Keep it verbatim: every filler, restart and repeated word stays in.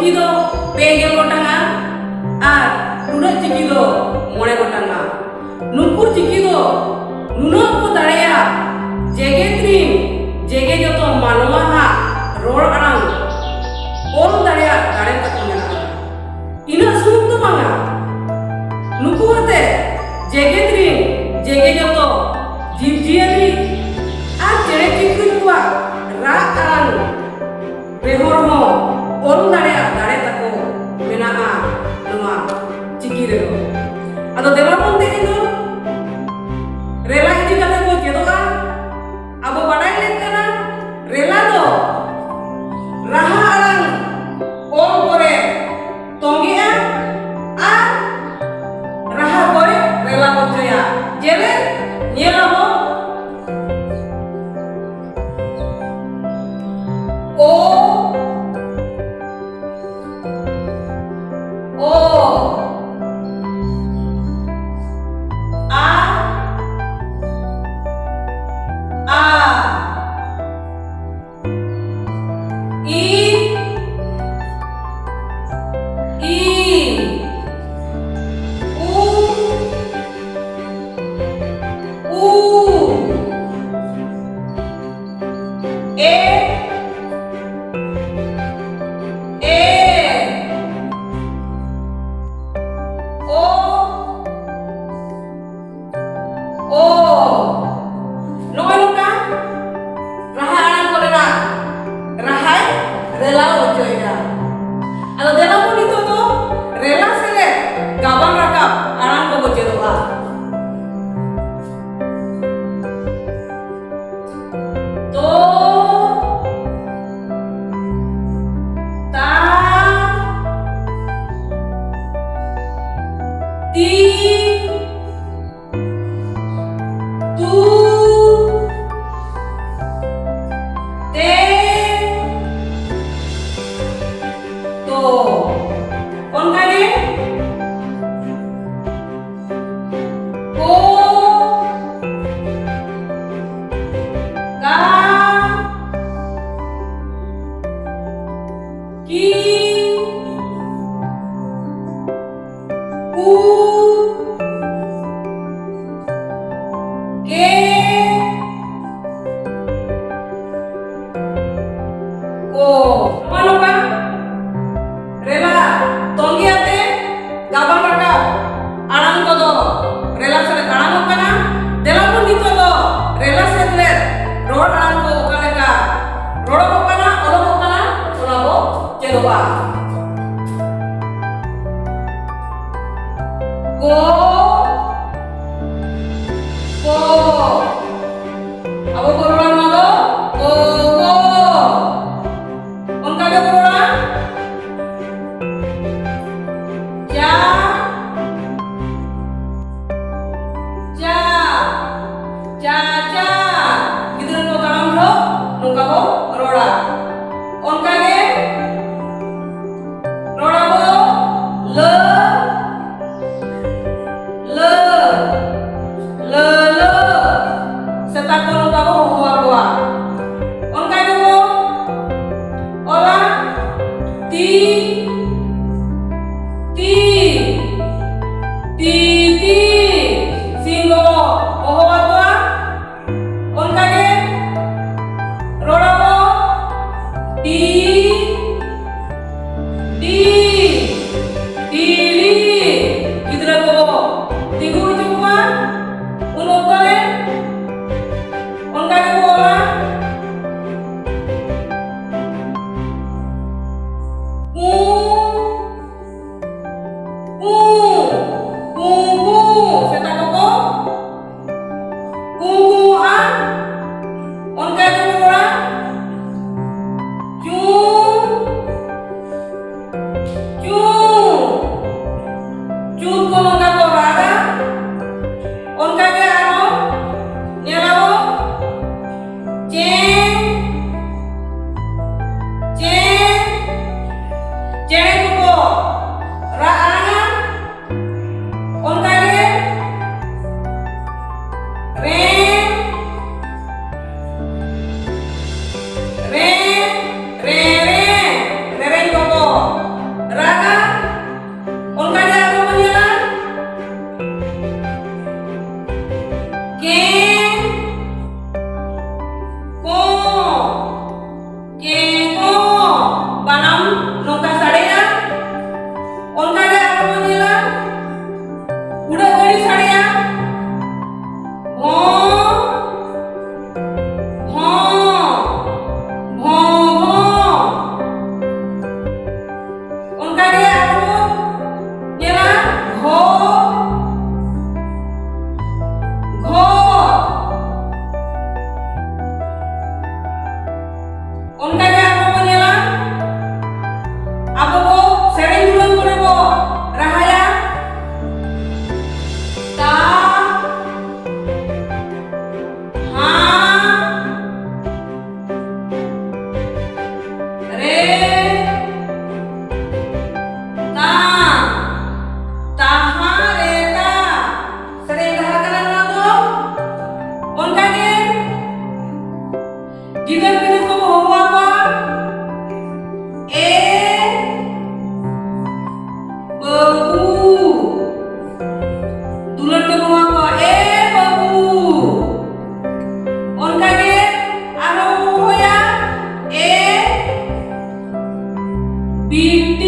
ᱪᱤᱠᱤ ᱫᱚ ᱯᱮ ᱜᱮᱞ ᱜᱚᱴᱟᱝᱟ ᱟᱨ ᱴᱩᱰᱟᱹᱜ ᱪᱤᱠᱤ ᱫᱚ ᱢᱚᱬᱮ ᱜᱚᱴᱟᱝᱟ᱾ ᱱᱩᱠᱩ ᱪᱤᱠᱤ ᱫᱚ ᱱᱩᱱᱟᱹᱜ ᱠᱚ ᱫᱟᱲᱮᱭᱟᱜᱼᱟ, ᱡᱮᱜᱮᱛ ᱨᱤᱱ ᱡᱮᱜᱮ ᱡᱚᱛᱚ ᱢᱟᱱᱣᱟ ᱦᱟᱜ ᱨᱚᱲ ᱟᱲᱟᱝ ᱚᱞ ᱫᱟᱲᱮᱭᱟᱜ ᱫᱟᱲᱮ ᱛᱟᱠᱚ ᱢᱮᱱᱟᱜᱼᱟ᱾ ᱤᱱᱟᱹᱜ ᱥᱩᱢᱩᱝ ᱫᱚ ᱵᱟᱝᱟ, ᱱᱩᱠᱩ ᱟᱛᱮ ᱡᱮᱜᱮᱛ ᱨᱤᱱ ᱡᱮᱜᱮ ᱡᱚᱛᱚ ᱡᱤᱵᱽᱼᱡᱤᱭᱟᱹᱞᱤ ᱟᱨ ᱪᱮᱬᱮ ᱪᱤᱯᱨᱩᱫ ᱠᱚᱣᱟᱜ ᱨᱟᱜ ᱟᱲᱟᱝ ᱨᱮᱦᱚᱸ ᱨᱮᱦᱚᱸ ᱚᱞ ᱫᱟᱲᱮᱭᱟᱜ ᱫᱟᱲᱮ ᱛᱟᱠᱚ ᱢᱮᱱᱟᱜᱼᱟ ᱱᱚᱣᱟ ᱪᱤᱠᱤ ᱨᱮᱫᱚ᱾ ᱟᱫᱚ ᱫᱮᱞᱟ ᱵᱚᱱ ᱛᱮᱦᱮᱧ ᱫᱚ ᱨᱮᱞᱟ ᱤᱫᱤ ᱠᱟᱛᱮ ᱵᱚᱱ ᱪᱮᱫᱚᱜᱼᱟ᱾ ᱟᱵᱚ ᱵᱟᱰᱟᱭ ᱞᱮᱠ ᱠᱟᱱᱟ, ᱨᱮᱞᱟ ᱫᱚ ᱨᱟᱦᱟ ᱟᱲᱟᱝ ᱚᱞ ᱠᱚᱨᱮ ᱛᱚᱸᱜᱮᱜᱼᱟ ᱟᱨ ᱨᱟᱦᱟ ᱠᱚᱭ ᱨᱮᱞᱟ ᱦᱚᱪᱚᱭᱟ᱾ ᱡᱮᱞᱮ ᱧᱮᱞ ᱟᱵᱚᱱ ᱳ, ᱳ, ᱟ, ᱟ, ᱤ, ᱤ, ᱩ, ᱩ, ᱮ, ᱮ, ᱳ, ᱳ᱾ ᱱᱚᱜᱼᱚᱭ ᱱᱚᱝᱠᱟ ᱨᱟᱦᱟ ᱟᱲᱟᱝ ᱠᱚᱨᱮᱱᱟᱜ ᱨᱟᱦᱟᱭ ᱨᱮᱞᱟ ᱦᱚᱪᱚᱭᱮᱫᱟ᱾ ᱟᱫᱚ ᱫᱮᱞᱟ ᱵᱚᱱ ᱱᱤᱛᱚᱜ ᱫᱚ ᱨᱮᱞᱟ ᱥᱮᱞᱮᱫ ᱜᱟᱵᱟᱱ ᱨᱟᱠᱟᱵ ᱟᱲᱟᱝ ᱠᱚᱵᱚ ᱪᱮᱫᱚᱜᱼᱟ᱾ ᱛᱚ, ᱛᱟ, ᱛᱤ, ᱛᱩ, ᱛᱮ, ᱛᱚ᱾ ᱚᱱᱠᱟ ᱜᱮ ᱠᱚ, ᱠᱟ, ᱠᱤ, ᱠᱩ, ᱠᱮ, ᱠᱚ᱾ ᱱᱚᱜᱼᱚ ᱱᱚᱝᱠᱟ ᱨᱮᱞᱟ ᱛᱚᱸᱜᱮ ᱟᱛᱮ ᱜᱟᱵᱟᱱ ᱨᱟᱠᱟᱵ ᱟᱲᱟᱝ ᱠᱚᱫᱚ ᱨᱮᱞᱟ ᱥᱟᱞᱟᱜ ᱟᱲᱟᱝᱚᱜ ᱠᱟᱱᱟ᱾ ᱫᱮᱞᱟ ᱵᱚᱱ ᱱᱤᱛᱚᱜ ᱫᱚ ᱨᱮᱞᱟ ᱥᱮᱢᱞᱮᱫ ᱨᱚᱲ ᱟᱲᱟᱝ ᱠᱚ ᱚᱠᱟ ᱞᱮᱠᱟ ᱨᱚᱲᱚᱜᱚᱜ ᱠᱟᱱᱟ, ᱚᱞᱚᱜᱚᱜ ᱠᱟᱱᱟ, ᱚᱱᱟ ᱵᱚ ᱪᱮᱫᱚᱜᱼᱟ᱾ ᱠᱚ, ᱠᱚ᱾ ᱟᱵᱚ ᱵᱚ ᱨᱚᱲᱟ ᱱᱚᱣᱟ ᱫᱚ ᱠᱚ, ᱠᱚ᱾ ᱚᱱᱠᱟ ᱜᱮ ᱵᱚ ᱨᱚᱲᱟ ᱪᱟ, ᱪᱟ, ᱪᱟ, ᱪᱟ᱾ ᱜᱤᱫᱽᱨᱟᱹ ᱠᱚ ᱛᱟᱲᱟᱢ ᱡᱚᱦᱚᱜ ᱱᱚᱝᱠᱟ ᱵᱚ ᱨᱚᱲᱟ᱾ ᱚᱱᱠᱟ ᱜᱮ ᱨᱚᱲ ᱟᱵᱚ ᱞᱟᱹ, ᱞᱟᱹ, ᱞᱟᱹ, ᱞᱟᱹ᱾ ᱥᱮᱛᱟ ᱠᱚ ᱱᱚᱝᱠᱟ ᱵᱚ ᱦᱚᱦᱚ ᱟᱠᱚᱣᱟ᱾ ᱚᱱᱠᱟ ᱜᱮᱵᱚ ᱚᱞᱟ ᱛᱤ, ᱛᱤ, ᱛᱤ, ᱛᱤ᱾ ᱥᱤᱢ ᱵᱚ ᱦᱚᱦᱚ ᱟᱠᱚᱣᱟ᱾ ᱚᱱᱠᱟ ᱜᱮ ᱨᱚᱲ ᱟᱵᱚ ᱰᱤ, ᱰᱤ, ᱰᱤ, ᱰᱤ᱾ ᱜᱤᱫᱽᱨᱟᱹ ᱠᱚ ᱛᱤᱸᱜᱩ ᱦᱚᱪᱚ ᱠᱚᱣᱟ᱾ ᱩᱱ ᱚᱠᱛᱚ ᱨᱮ ᱚᱱᱠᱟ ᱜᱮ ᱵᱚ ᱚᱞᱟ ᱠᱩ, ᱠᱩ, ᱠᱩ, ᱠᱩ᱾ ᱥᱮᱛᱟ ᱠᱚᱠᱚ ᱠᱩ, ᱠᱩ, ᱟᱨ ᱚᱱᱠᱟ ᱜᱮ ᱨᱚᱲᱟ ᱪᱩ, Tim